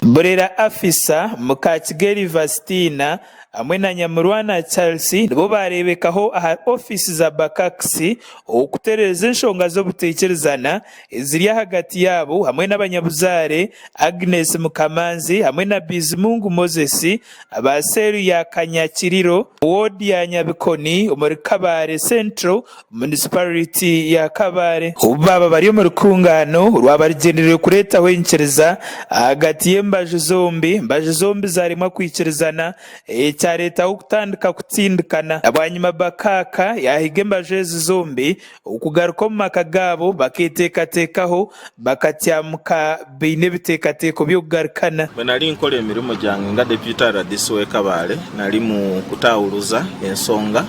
Burera Afisa, Mukakigeli Vastina hamwe na Nyamurwana Charles nibo baareebekaho aha ofiisi za Bakakisi okutereeza enshonga z'obutaikirizana eziri ahagati yaabo hamwe n'abanyabuzaare Agnes Mukamanzi hamwe na Bizimungu Moses aba seeru ya Kanyakiriro mu woodi ya Nyabikoni omuri Kabale Central Munisiparite ya Kabale. Obu baaba bari omu rukungaano orwaba rugyendereire kureetaho enyikiriza ahagati y'embaju zombi, embaju zombi zaaremwa kwikirizana ekyareetaho kutandika kutsindikana. Na bwanyima Bakaaka yaahiga embaju ezi zombi okugaruka omu maka gaabo bakeeteekateekaho bakatyamuka baine ebiteekateeko by'okugarukana. Bwe nali nkola emirimo gyange nga Deputy rdc w'e Kabale, nali mu kutaawuluza ensonga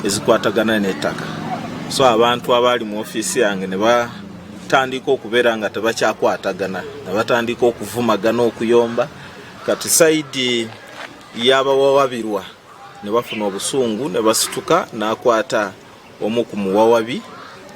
ezikwatagana n'ettaka. So abantu abaali mu ofiisi yange ne batandika okubeera nga tebakyakwatagana, ne batandika okuvumagana, okuyomba. Kati sayidi y'abawawabirwa ne bafuna obusungu ne basituka n'akwata omu ku muwawabi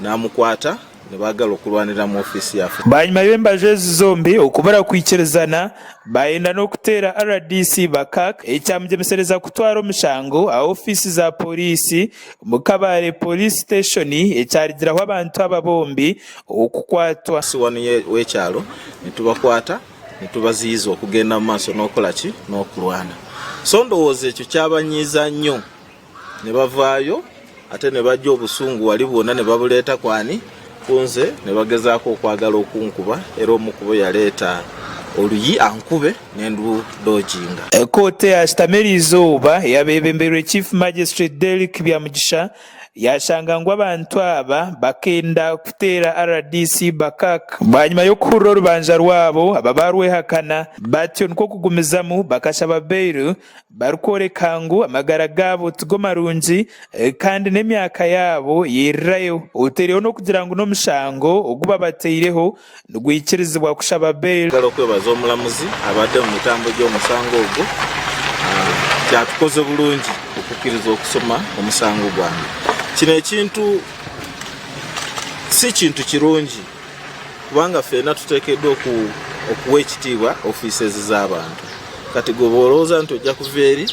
n'amukwata ne baagala okulwanira mu ofiisi yaffe. Bwanyima y'embaju ezi zombi okubura kwikirizana, baayenda n'okuteera rdc Bakak ekyamugyemesereza kutwara omushango aha ofiisi za Pooriisi omu Kabale Police Station ekyarugiraho abantu aba bombi okukwatwa. Siwanu w'ekyalo nitubakwata nitubaziyiza okugenda mu maaso n'okukola ki n'okulwana. So ndowooza ekyo kyabanyiiza nnyo. Ne bavaayo ate ne bajja obusungu wali bwonna ne babuleeta kwani ku nze ne bagezaako okwagala okunkuba era omu ku bo yaleeta oluyi ankube ne ndudojinga. Kooti eyashutami eriizooba eyabeebembeirwe Chief Magistrate Derrick Byamugisha yashanga ngu abantu aba bakenda kuteera rdc Bakak bwanyima y'okuhurira orubanja rwabo aba barwehakana batyo nikwo kugumizamu bakashaba bail Barikworeka ngu amagara gaabo tigo marungi kandi n'emyaka yaabo yairirayo. Oteireho n'okugira ngu n'omushango ogu babateireho nigwikirizibwa kushaba bail. Njagala okwebaza omulamuzi abadde mu mitambo gy'omusango ogwo nti atukoze bulungi okukkiriza okusoma omusango gwange. Kino ekintu si kintu kirungi kubanga ffenna tuteekeddwa okuwa ekitiibwa offices z'abantu. Kati gwe bw'olowooza nti ojja kuva eri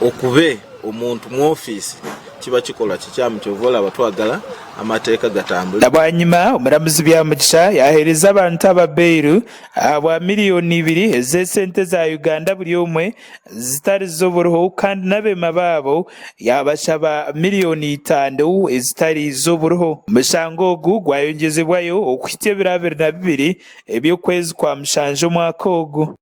okube omuntu mu ofiisi kiba kikolwa kikyamu, kyova olaba twagala amateeka gatambule. Bwanyima omuramuzi Byamugisha yaheereza abantu aba bailu ahabwa miriyoni ibiri ez'esente za Uganda buri omwe zitari z'oburiho kandi n'abeema baabo yaabashaba miriyoni itaano ezitari z'oburiho. Omushango ogu gwayongyezebwayo okuhitsya ebiro 22 eby'okwezi kwa mushanju omwaka ogu.